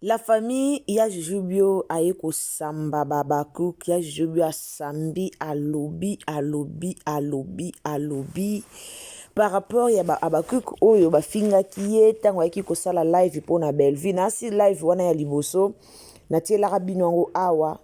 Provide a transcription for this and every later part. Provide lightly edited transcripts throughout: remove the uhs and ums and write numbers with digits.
La famille ya Juju Bio aye kosamba ba Habacuc ya Juju Bio asambi alobi alobi alobi alobi par rapport ya ba Habacuc oyo bafingaki ye ntango ayaki kosala live mpo na Bellevue nasi live wana ya liboso natielaka bino yango awa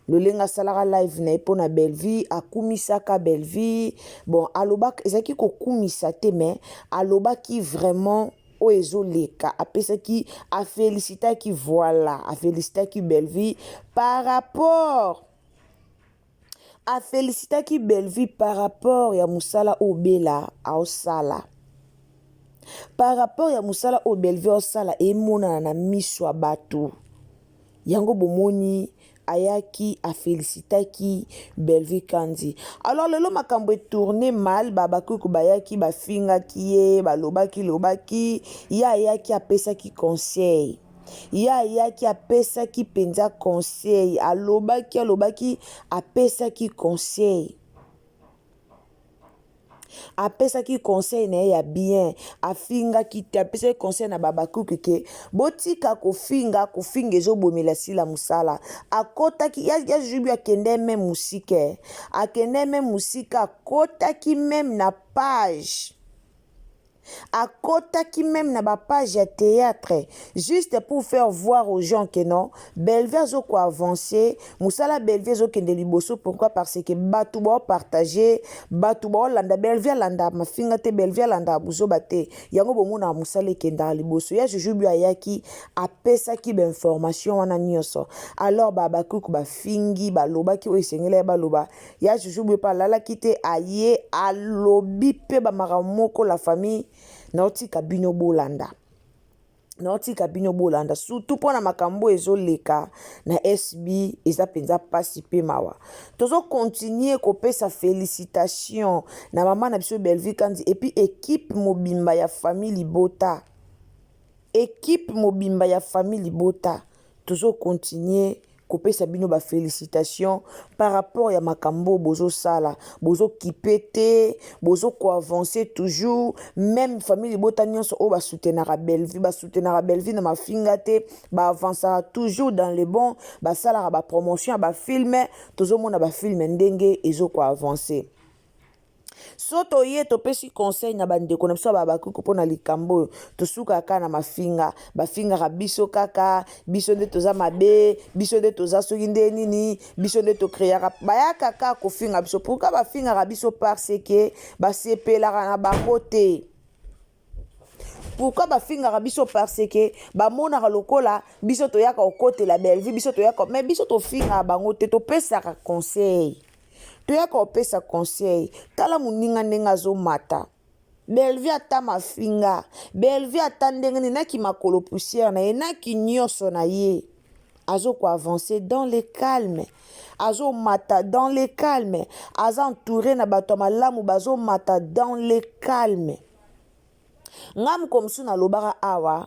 lolenge asalaka live na ye mpo na Bellevue akumisaka Bellevue bon alobaka ezalaki kokumisa te mais alobaki vraiment oyo ezoleka apesaki afelicitaki voilà afelicitaki Bellevue par rapport afelicitaki Bellevue par rapport ya mosala oyo Bella aosala par rapport ya mosala oyo Bellevue aosala emonana na miso ya bato Yango bomoni ayaki a felicitaki Bellevue Kandy. Alors lelo makambo e tourner mal ba Habacuc bayaki bafingaki ye balobaki lobaki ye ayaki apesaki conseil ye ayaki apesaki mpenza conseil alobaki alobaki apesaki conseil Apesaki conseil na ye ya bien afingaki te apesaki conseil na ba habacuc ke botika kofinga kofinga ezobomela sila musala akotaki ya, ya jubi akende meme musika eh. Akende meme musika akotaki meme na page akotaki meme na ba page ya theatre juste pour faire voir aux gens que non Bellevue azo ko avancer musala Bellevue ezo kende liboso pourquoi parce que batu bao partager batu bao landa Bellevue alanda mafinga te Bellevue alanda buzoba te yango bomona musala ekendaka liboso ya Juju bio ayaki apesaki ba information wana nyonso alors ba Habacuc bafingi balobaki oyo esengeli ya baloba ya Juju bio pe alalaki te aye alobi pe ba makambo moko la famille naotika bino bolanda Naotika bino bolanda surtout mpo na makambo oyo ezoleka na SB eza mpenza mpasi mpe mawa. Tozo continuer kopesa felicitation na mama na biso Bellevue Kandy et puis equipe mobimba ya famille libota. Equipe mobimba ya famille libota tozo continuer kopesa bino ba felicitations par rapport ya makambo oyo bozosala bozokipe te bozo ko avancer toujours meme famille libota nyonso oyo basoutenaka Bellevue basoutenaka Bellevue na mafinga te ba avansaka toujours dans le bon basalaka ba promotion ya ba film tozomona ba film ndenge ezo ko avancer So toye topesi conseil na bandeko na biso ya ba Habacuc mpo na likambo oyo, tosukaka kaka na mafinga. Bafingaka biso kaka, biso nde toza mabe, biso nde toza soki nde nini, biso nde to creaka. Bayaka kaka kofinga biso. Pourquoi bafingaka biso? Parce que basepelaka na bango te. Pourquoi bafingaka biso? Parce que bamonaka lokola biso toyaka kokotela Bellevue, biso toyaka, mais biso tofingaka bango te, topesaka conseil. Toyaka kopesa conseil. Tala moninga ndenge azomata. Bellevue ata mafinga, Bellevue ata ndenge nini na ki makolo poussière na ye, na ki nyoso na ye. Azo ko avancer dans le calme. Azo mata dans le calme. Aza entouré na bato ya malamu bazo mata dans le calme. Nga moko mosusu nalobaka awa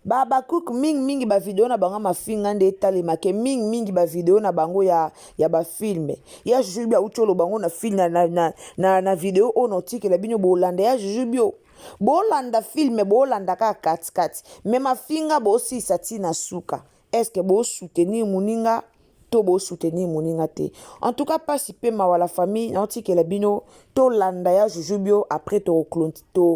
ba Habacuc mingi mingi ba video na bango mafinga nde etalema ke mingi mingi ba video na bango ya, ya ba film ya Juju Bio auti oloba yango na film na, na, na, na, na video oyo naotikela bino bolanda ya Juju Bio bolanda film bolanda kaka katikati me mafinga bosilisa ti na suka est ce que bo soutenir moninga to bo soutenir moninga te en tout cas pasi pe mawa la famille naotikela bino tolanda ya Juju Bio après to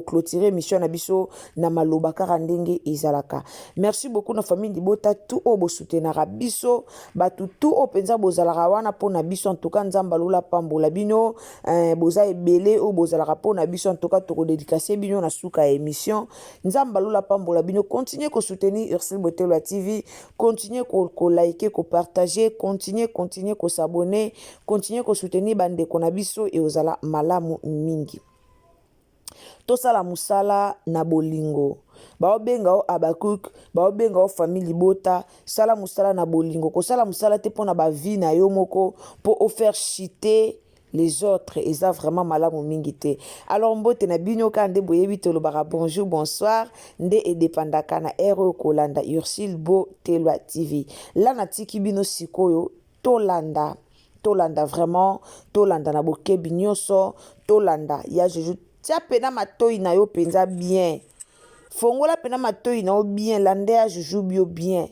clôturer émission na biso na maloba kaka ndenge ezalaka merci beaucoup na famille libota tout oyo bosoutenaka biso bato tout oyo mpenza bozalaka wana mpo na biso en tout cas nzambe alola pambola bino eh, boza ebele oyo bozalaka mpo na biso en tout cas tokodedikasie bino na suka ya émission nzambe alola pambola bino continue kosoutenir Ursule Botelwa TV Continuer ko, ko liker, ko partager, continuer, continuer ko s'abonner, continuer ko soutenir ba ndeko na biso et ozala malamu mingi. Tosala musala na bolingo. Baobenga yo Habacuc, baobenga yo famille libota, sala musala na bolingo. Kosala musala te pona ba vie na yo moko po o faire chuter les autres eza vraiment malamu mingi te alors mbote na bino kaka nde boyebi tolobaka bonjour bonsoir nde edepandaka na heure oyo kolanda Ursule Botelwa TV la natiki bino sikoyo tolanda tolanda vraiment tolanda na bokebi nyonso tolanda ya Jojo tia pena matoi na yo mpenza bien. Fongola pena matoyi na yo bien, landa ya Juju bio bien.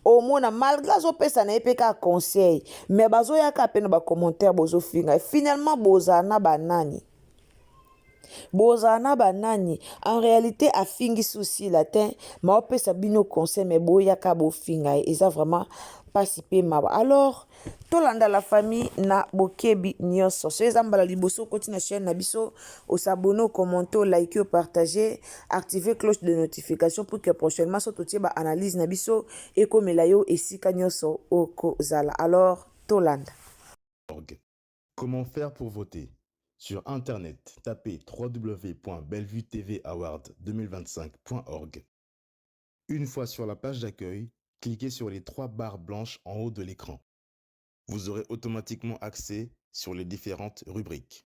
Omona malgre azopesa na ye mpe kaka conseil, mais bazoyaka mpe na ba commentaire bozofinga. Finalement bozala na banani? Bozala na banani? En réalité afingisi osila te, mais opesa bino conseil mais boyaka bofinga ye. Eza vraiment pasi mpe mawa. Alors tolanda la famille na bokebi nyonso. Soki eza mbala liboso okoti na chaîne na biso, osabonne, ocommente, olike, opartage, active cloche de notification pour que prochainement so totie ba analyse na biso ekomela yo esika nyonso okozala. Alors tolanda. Comment faire pour voter? Sur Internet, tapez www.bellevuetvaward2025.org. Une fois sur la page d'accueil, cliquez sur les trois barres blanches en haut de l'écran. Vous aurez automatiquement accès sur les différentes rubriques.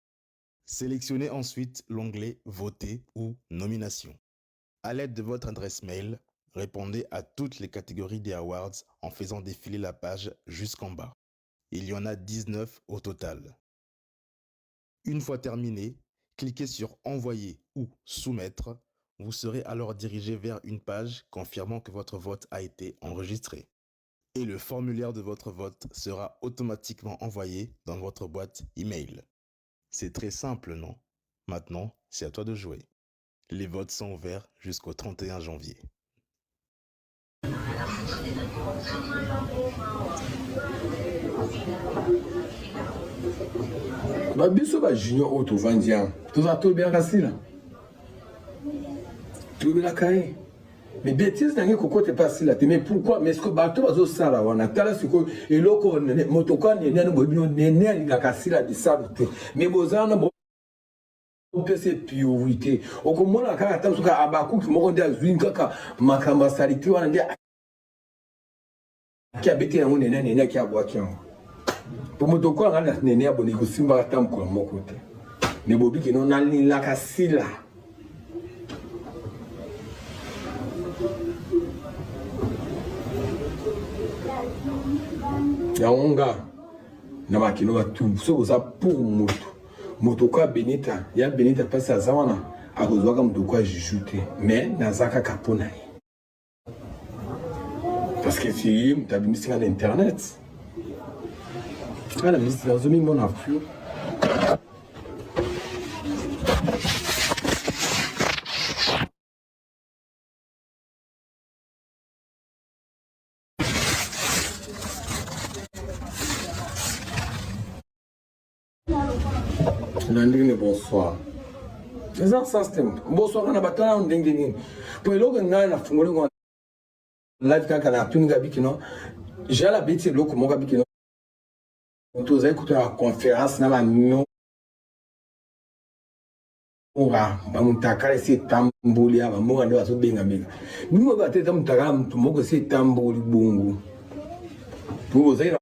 Sélectionnez ensuite l'onglet Voter ou Nomination. À l'aide de votre adresse mail, répondez à toutes les catégories des awards en faisant défiler la page jusqu'en bas. Il y en a 19 au total. Une fois terminé, cliquez sur Envoyer ou Soumettre. Vous serez alors dirigé vers une page confirmant que votre vote a été enregistré. Et le formulaire de votre vote sera automatiquement envoyé dans votre boîte email. C'est très simple, non? Maintenant, c'est à toi de jouer. Les votes sont ouverts jusqu'au 31 janvier. Ba biso ba junior oyo tovandi awa tozala tolobelaka sila tolobelaka ye mais betise na ngai kokota epa sila te mais pourquoi mais sikoyo bato bazosala wana tala sikoyo eloko moto kwa nene ano boyebi no nene alingaka sila bisabu te mais boza wana opesa priorité okomona kaka ata soki abakuki moko nde azwi kaka makambo ya salite wana nde aki abeti yango nene nene aki abwaki yango po moto okola ngai na nene ya boni kosimbaka ata mokolo moko te me bobiki no nalingaka sila yango nga na makino batu soki oza pour moto moto kwa benita ya benita mpasi aza wana akozwaka moto kwa juju te mais naza kaka mpo na ye parce que si ye moto abimisi nga na internet nga na misi nazomimona pure. Landrine bonsoir. Eza sens te bonsoir na bato wana ndenge nini po eloko ngai nafungoli ngo live kaka na tuni nga bikino jala abeti eloko moko abikino tozali kuta na conférence na banora bamutakala esi etamboli ya bamboka nde bazobengabenga bino bate eza mutakala motu moko esi etamboli bongo po bozali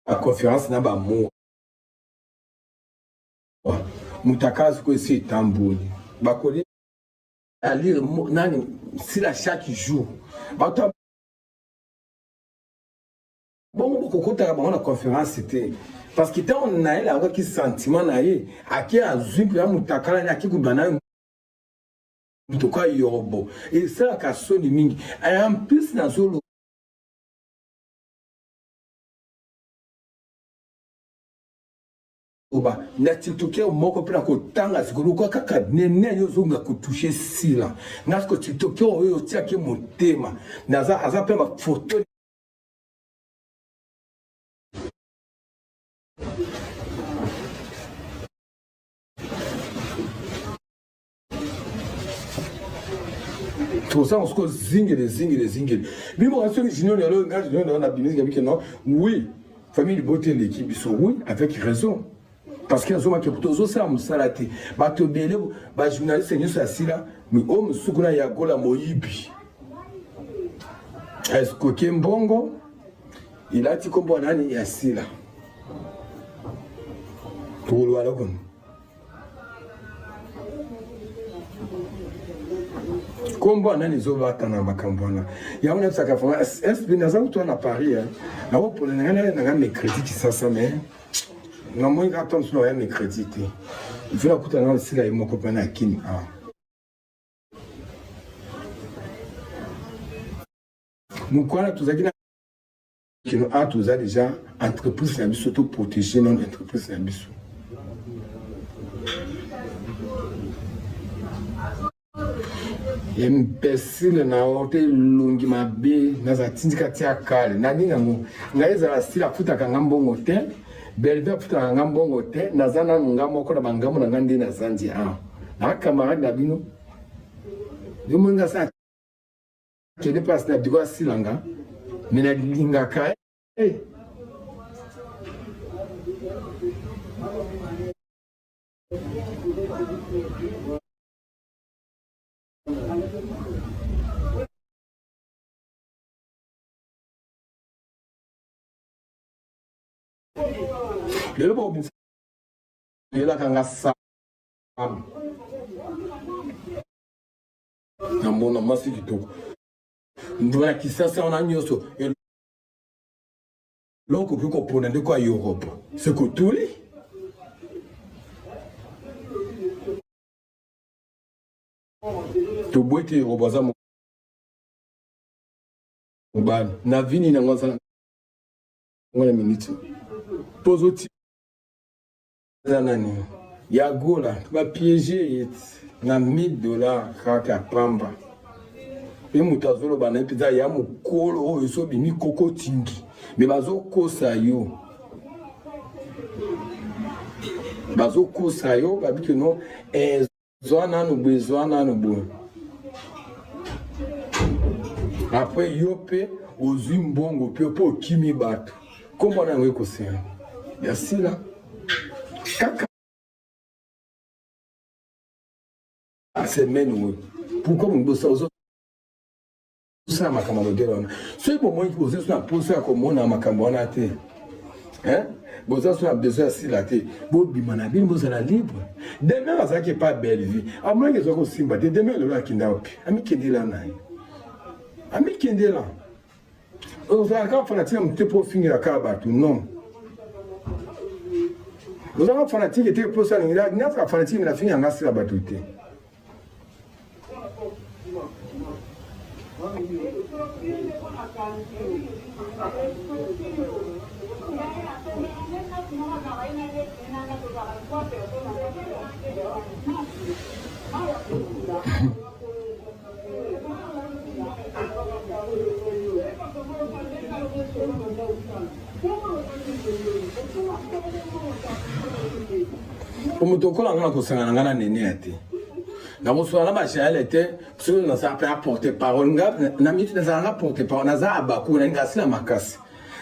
na conférence na bamora mutakala sikoyo esi etamboli bakoli alire nani sila chaque jour bato bongo bokokotaka bango na conférence te parce que ntango na ye ayokaki sentiment na ye ake azwi mpenza motakala ne ake kobima na ye motoka yorobo esalaka soni mingi en plus nazoloba na tiktoker moko mpe na kotanga sikoyo lokola kaka nene yo ozonga kotouche sila nga siko tiktoker oyo otiaki motema naza aza mpe bafoto toza sikoyo zingele zingele zingele bino boka soki junior lelo nga junior lelo na bimisi gabi ke non oui famille libota eleki biso oui avec raison parce que azomaki tozosala mosala te bato ebele bajournaliste nyonso ya sila oyo mosusu kuna ya gola moyibi escroke mbongo elati nkombo ya nani ya sila tokoloba lokoni nkombo ya nani ezobata na makambo wana yango nayebisaka vraimen sp naza kutu wana na paris nakopona na ngai nanga mercredi kisasa mais namoni kaka ntango mosusu naya mercredi te. Il faut nakutana na sila ye moko mpe na kini awa. Mokwana tozalaki na kino awa, toza deja entreprise na biso, to protéger nano entreprise na biso. Imbecile na yo te, elongi mabe, naza tindika tia kale na nini yango. Ngai ezala style afutaka nga mbongo te, Bellevue afutaka nga mbongo te, naza nanu nga moko na bangambo na nga nde naza ndi awa na camarade na bino. Yo moni nga sa kende place na biko asila nga, me nalingaka ye. Lelo bokobiselaka nga sam na mona mwasi kitoko ndima na kisasa wana nyonso, eloko okoki kopona ndeko ya Europe se kotuli. Tobwete Europe aza mobali na vini nango aza ngo na minute mpo ozoti eza nani ya gola bapiege ye na 1000 $ kaka pamba. Mpe moto azoloba na ye mpenza ya mokolo oyo so obimi koko tingi, me bazokosa yo, bazokosa yo, babiki no zwa nanu boye, zwa nanu boye. Après yo mpe ozwi mbongo mpe mpo okimi bato, nkombo na yango ekosela ya sila kaka semaine oyo. Pourquoi mobosa ozosala makambo ya modele wana? Soki bomoni boza so na mposa ya komona makambo wana te, boza so na besoin ya sila te, bobima na bino, bozala libre. Demer azalaki epa Bellevue, amonaki ezwa kosimba te. Demer lelo akinda wapi? Amikendela na ye, amikendela. Ozalaka fanatique ya mote mpo ofingela kaka bato? Non, ozalaka fanatique te mpo osala. Nazala fanatique, me nafinga nga sila bato te. Po moto okola nga na kosangana nga na nene ya te, nakoswana na bajaele te. Soki nazala mpe aporte parole nga na minute, nazala nga porte parole, naza abaku, nalinga asila makasi.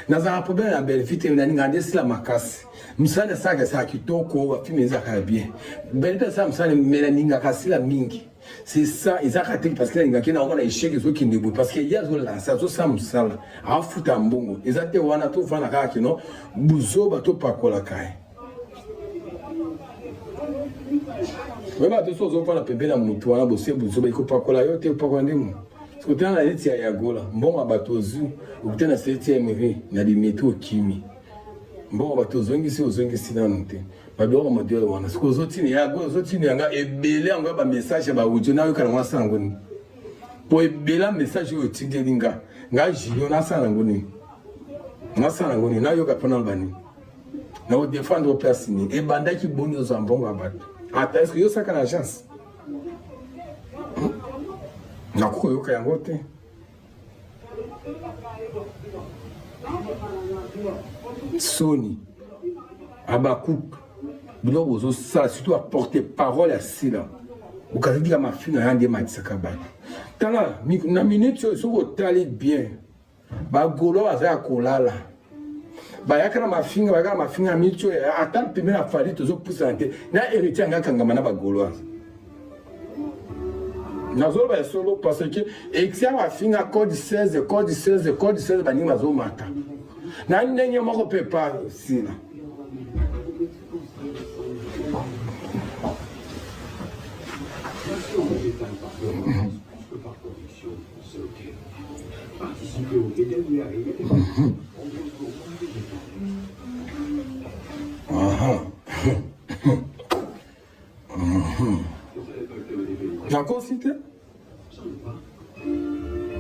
Nazala problème na Bellevue te, nalinga nde esila makasi. Mosala esalaka, esala kitoko, bafilme ezalaka ya bien. Bellevue asala mosala, me nalingaka asila mingi. C'est ça, ezalaka te parce que nalingaki na omona échec ezokende boye, parce que ye azolansa, azosala mosala, afuta mbongo eza te. Wana tovanda kaka kino buzoba topakolaka ye. Oyeba te, so ozofanda pembeni ya motu wana, bosie buzoba ekopakola yo te, opakola nde mo. Okutana na neti ya yagola, mbongo ya bato ozwi, okutana na 7 rue na limete, okimi mbongo bato, ozongisi, ozongisi nanu te babiloko modele wana. Soki ozotina yagola, ozotina yanga ebele yango ya bamessage ya baaudio, nayoka nango, nasala yango nini? Po ebela message oyo otindeli nga, nga Junior, nasala yango nini? Nasala yango nini? Nayoka mpo naloba nini? Na kodefendre place nini? Ebandaki boni ozwa mbongo ya bato? Ata est-ce yo osaka na agence? Nakoki koyoka yango te. Soni Abakuk, biloko bozosala, surtout aporte parole ya sila, okazaki mafinga ya nde ematisaka bato. Tala na minute oyo, soki otali bien, bagolo baza ya kolala, bayaka na mafinga, bayaka na mafinga na minute oyo. Ata pembe na Fali, tozopusana te na héritier anga akangama na bagauloise. Nazoloba ya solo, parce que exia mafinga code 16, code 16, code 16, baningi bazomata na ndenge moko mpe pa sila.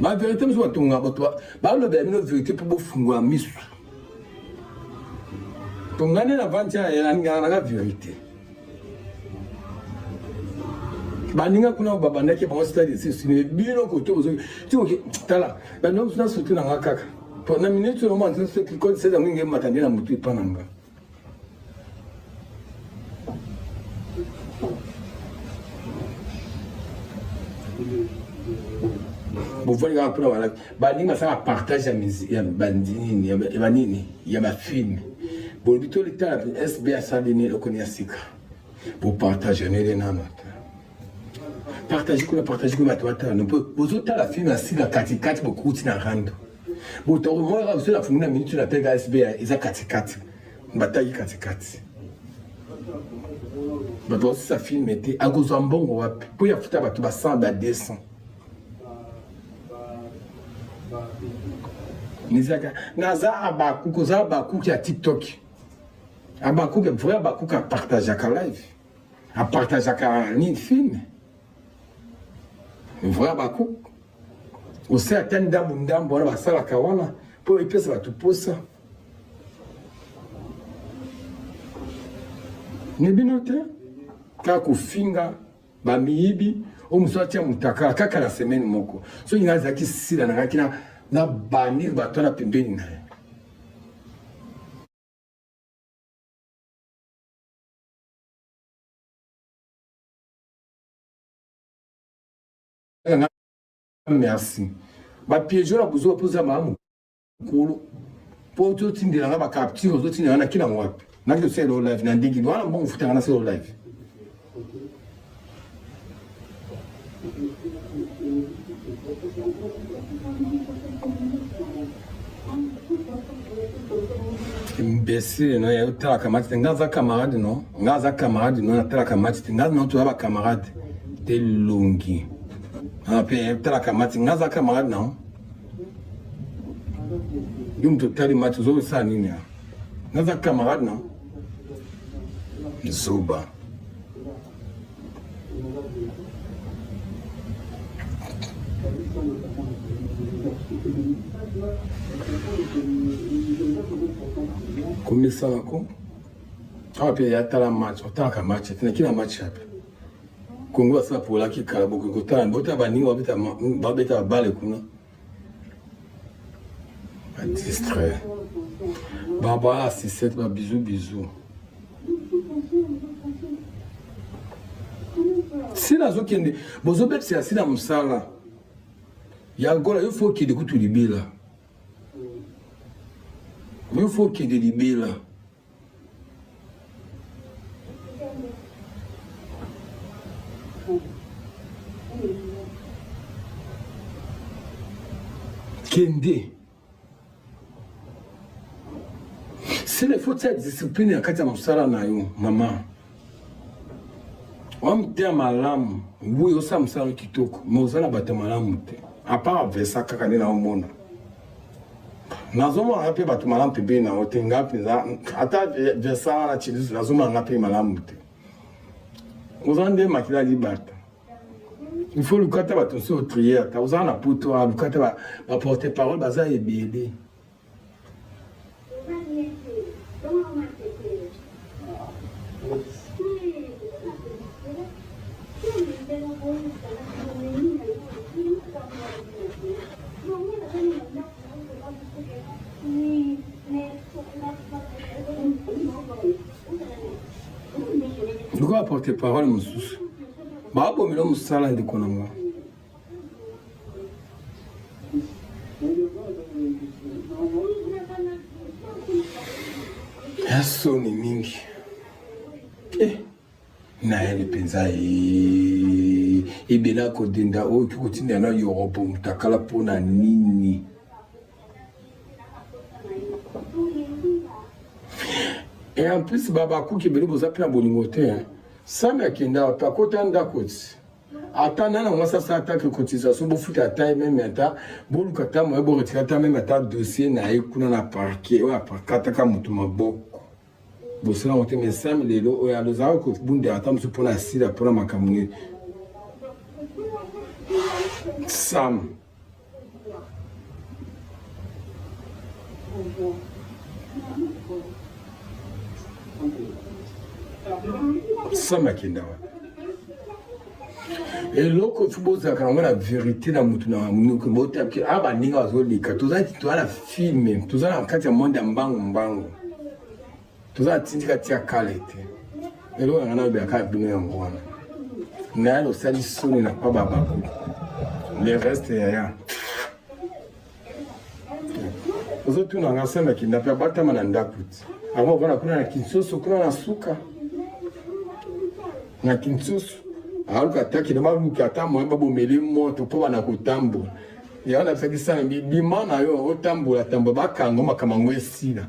Ba verite mosusu batonga bato balobela bino verite mpo bofungola misu. Mpo ngai nde navandi ya nalingaka nanga verite. Baninga kuna babandaki bango stade esisi bino koto bozoki tikoki tala baninga mosusu na sote na nga kaka mpo na minute oyo mwa soki kode seza ngo inge mata nde na motu epa na nga. Bovandi kaka mpona balaki baningi basala partage ya bandinini ya banini ya bafilme bolobi tolitala sb asali nini eloko nini ya sika bopartage nele nano te partage kuna partage kuna bato batala no mpo bozotala filme ya sika katikati bokuti na rando botokomonaka biso na fungi na minute na teka sb eza katikati bataki katikati bato basisa filme te akozwa mbongo wapi mpo ya futa bato ba 100 ba 200 nizaka naza abakuku oza abakuku ya tiktok abakuku vrai abakuku apartageaka live apartageaka nini filme vrai abakuku osala ata ndambu ndambu wana basalaka wana mpo epesa bato mposa ne bino te kaka kofinga bamiyibi oyo mosusu atia motakala kaka na semaine moko soki ngai azalaki sila na ngaki na banir bato wana pembeni na ye. Merci ba piège na buzoba mpo oza maa mokolo mpo ozotindela nga bacapture ozotindela nga nakila yango wapi naki tosala elo live na ndenge wana mbongo futanga nasala elo live imbécile no ya otalaka match te nga aza camarade no nga aza camarade no natalaka match te nga no toza ba camarade te longi mpe otalaka match nga aza camarade na yo moto otali match ozosala nini a nga aza camarade na zoba komesana ko awa mpe ya tala match otalaka match te nakina match yape kongo basala polaki kala bokoki kotala botala baninga babeta babale kuna badistrait baba asisete babizu bizu sila azokende bozobebisela sila mosala ya gola yo fo okende kutu libela yo fo okende libela Kende. Sila faut tia discipline na kati ya mosala na yo mama. Wa motema malamu, oui osala mosala kitoko, mais oza na bato ya malamu te. À part Vesa kaka nde naomona. Nazomona mpe bato malamu pembeni na yo te, nga mpenza ata Vesa wana Chilisu nazomona nga mpe malamu te. Oza nde makila libata. Il faut luka ata bato mosusu otrier ata oza na poto wana luka ata ba porte parole baza ebele. Luka porte parole mosusu babomela mosala ndeko na nga. Ya soni mingi eh. Nayeli mpenza ebela kodenda oyo okoki kotinda na yorobo mutakala mpo na nini? Et en plus babakuki ebele boza mpe na bolingo te. Sami akenda wapi? Akota ndako ti ata nana mwasi asala ata ke cotisation bofuta ata ye meme ata boluka ata moye boretire ata meme ata dossier na ye kuna na parquet oyo akataka moto maboko bosala yango te mais sami lelo oyo alozalaka kobundela ata mosusu mpona asila mpona makambo nini sam. Sam akenda wapi? Eloko fo bozalaka nango na verite na mutu na monoko botaki a baninga bazoleka toza toza na filme toza na kati ya monde ya mbangu mbangu toza na tindika tia kale te eloko nanga nalobelaka bino yango wana naye osali soni na pa babaku le reste yaya ozotuna nga sema kinda mpe abatama na ndako ti yango ovanda kuna na kinsoso kuna na suka na kinsoso aluka ata kina baluka ata moye babomeli moto mpo bana kotambola yango nabisaki sana bima na yo otambola tambola bakanga makambo yango esila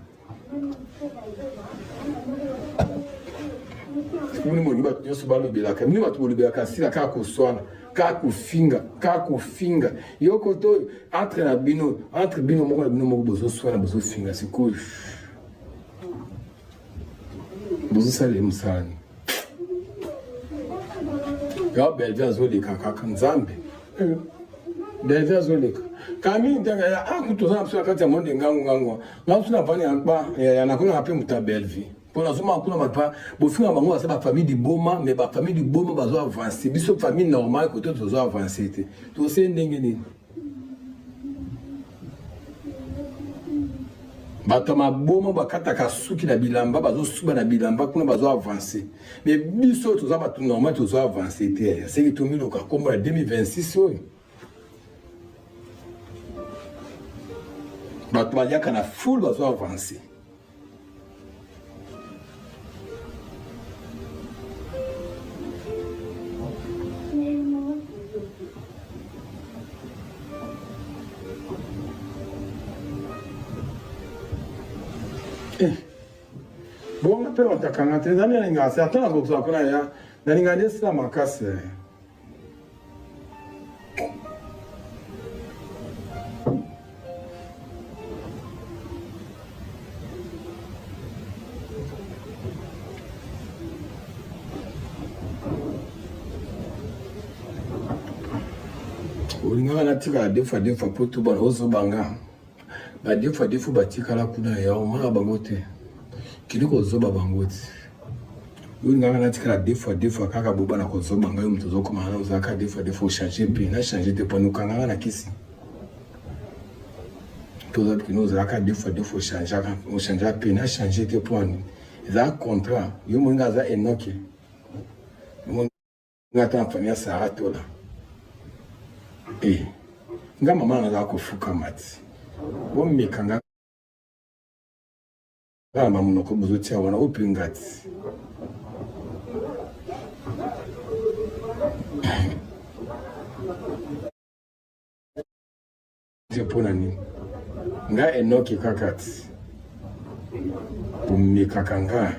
bino molingi bato nyonso balobelaka bino bato bolobelaka sila kaka koswana kaka kofinga kaka kofinga yo koto oyo entre na bino entre bino moko na bino moko bozoswana bozofinga sikoyo bozosalela mosala nini ya belvi azoleka kaka nzambe eh, belvi azoleka kami ntanga ya akutu ah, toza na biso na kati ya monde ngangu ngangu nga biso navandi na kpa ya nakonaka mpe moto ya belvi mpo nazomaka kuna bato ba bofinga bango baza bafamille liboma mais bafamille liboma bazo avance biso famille normale kote tozo avance te tose ndenge nini bato ya maboma bakataka suki na bilamba bazosuba na bilamba kuna bazo avance mais biso toza bato normal tozo avance te seki tomiluka nkombo ya 2026 oyo bato baliaka na foule bazo avance Eh. bongo mpe batakanga te nzambe alingaka se ata nakokozala kuna ya nalingaka nde esila makasi eh. Olingaka natikala deux fois deux fois po tobala ozoba nga ba deux fois deux fois batikala kuna ya omona bango te kende kozoba bango ti olingaka natikala deux fois deux fois kaka boba na kozoba ngai moto ozokoma na ozalaka deux fois deux fois ochange mpe na change te pona okangaka na kisi toza kino ozalaka deux fois deux fois ochangeaka ochangeaka mpe na change te mpo ani ezalaka contrat yo moninga aza enoke Nga ata na famille ya Sarah Tola. Eh, nga mama nazala kofukama ti. Bomeka nga kaka na monoko bozotia wana oyo mpe nga ti. Te mpo na nini nga enoki kaka ti bomekaka nga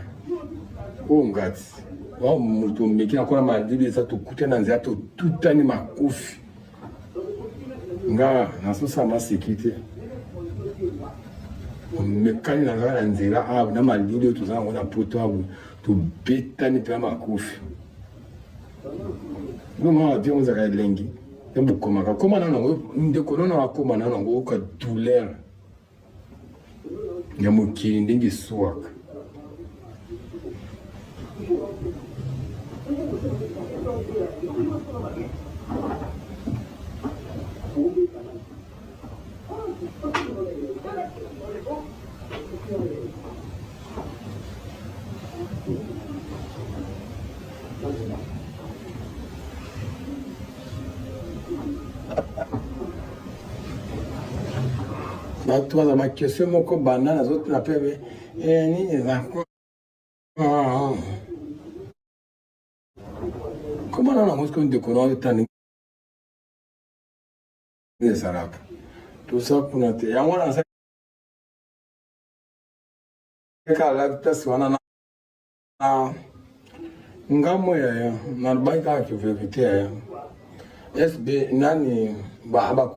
oyo nga ti wa moto omeki nakola malili eza tokutani na nzela totutani makofi nga nazosala maseki te omekani na nga na nzela awa na malili oyo toza yango na poto awa tobetani mpe makofi Mama avion ozalaka elengi ya bokomaka koma nano yango ndeko nono akoma nano yango oyoka douleur ya mokili ndenge eswaka bato baza bakestion moko banda nazotuna mpe eh, nini eza koma nano yango sikoyo ndeko na oyo tani ezalaka toza kuna te yango wana kaka live place wana na ngambo yaya nalobaki kaka ke verité yaya sb nani ba ba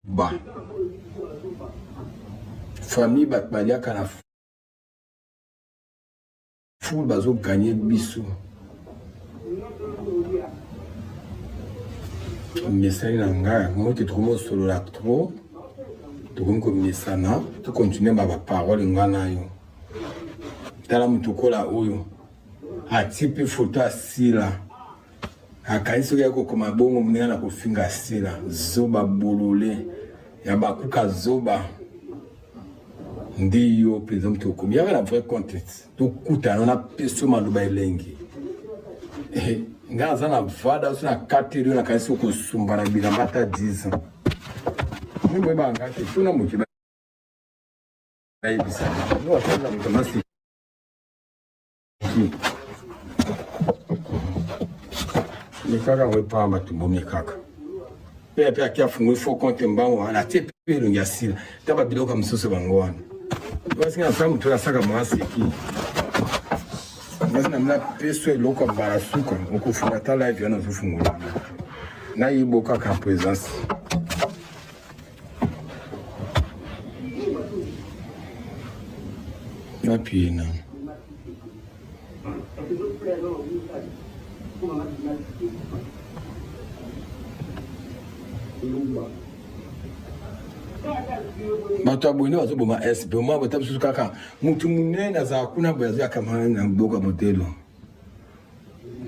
ba famille bato baliaka na foule bazoganye biso mesali na ngai yango te tokomosolola trop. Tokomi komesana, to continuer ba ba parole nga na yo. Tala moto kola oyo atie mpe foto asila akanisi soki ayaki kokoma bongo moninga na kofinga asila zoba bolole ya bakuka zoba nde yo mpenza moto okomi yaka na vrai compte tokutana na peso maloba elengi eh, ngai naza na vada so na kateli oyo nakanisi okosumba na bilamba ata 10 ans mi boyebaka ngai te tuna moki bayebisa moto masiki mikaka yango epaa bato bomikaka mpe mpe ake afungoli fo compte mbango wana atie mpe elongi ya sila ta babiloko mosusu bango wana basi nasala moto nasaka maseki basi namina peso eloko ya mbala suka okofunga ta live wana ozofungola nayibo kaka présence wapi ye nano bato ya boye nde bazoboma sp omwa bota mosusu kaka motu monene azala kuna boye azoyaka na mboka motelo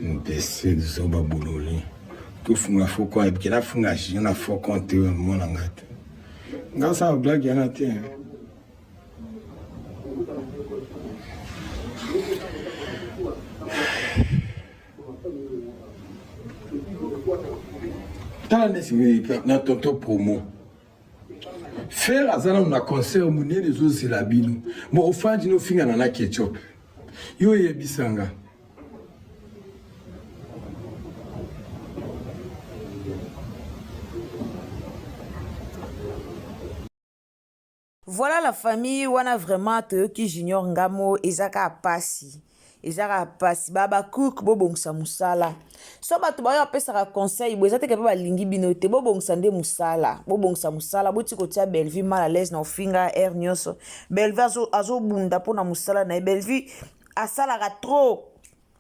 Imbecile zoba bolole. Tofunga faux compte ebike nafunga junior na faux compte oyo mona nga te. Nga sala blague yana te. Tala nde na tonto promo. Ferre aza nanu na concert munene ezozela bino. Bon ofandi no fingana na ketchup. Yo yebisa nga. Voilà la famille wana vraiment toyoki junior ngamo eza kaka pasi eza kaka pasi ba bacook bobongisa mosala so bato baoyo bapesaka conseil boye eza teke mpe balingi bino te bobongisa nde mosala bobongisa mosala boti kotia bellevue mal à l'aise na ofinga heure nyonso bellevue azobunda mpo na mosala na ye bellevue asalaka trop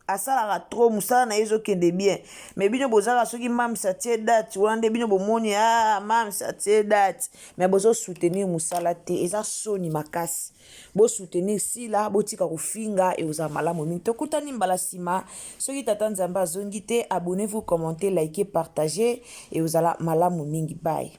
asalaka trop mosala na ye ezokende bien mais bino bozalaka soki mams atie date wana nde bino bomoni ah mams atie date mais bozo soutenir mosala te eza soni makasi bo soutenir sila botika kofinga ekozala malamu mingi tokutani mbala nsima soki tata nzambe azongi te abonnez vous commentez likez partagez ekozala malamu mingi bye.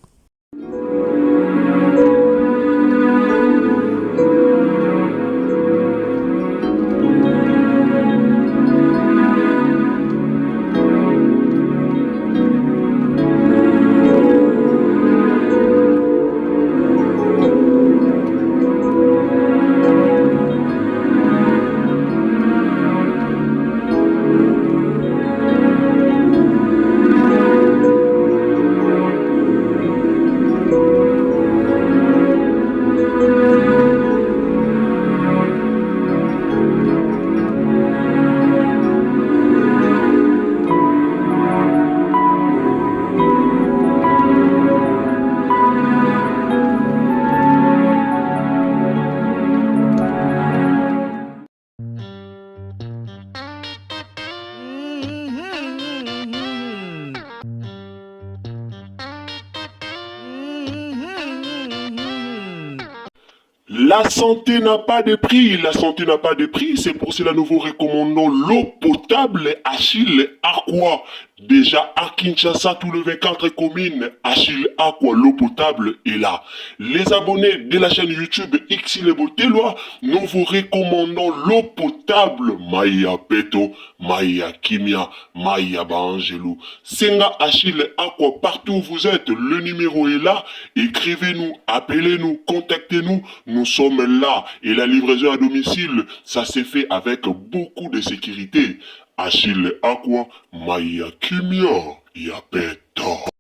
La santé n'a pas de prix, la santé n'a pas de prix, c'est pour cela nous vous recommandons l'eau potable Achille Aqua. Déjà à Kinshasa, tout le 24 communes, Achille Aqua, l'eau potable est là. Les abonnés de la chaîne YouTube Xile Boteloi, nous vous recommandons l'eau potable Maya Peto, Maya Kimia, Maya Baangelou. Senga Achille Aqua, partout où vous êtes, le numéro est là. Écrivez-nous, appelez-nous, contactez-nous. Nous sommes là. Et la livraison à domicile, ça s'est fait avec beaucoup de sécurité. Achille Aqua, Maya Kimia, Yapeto.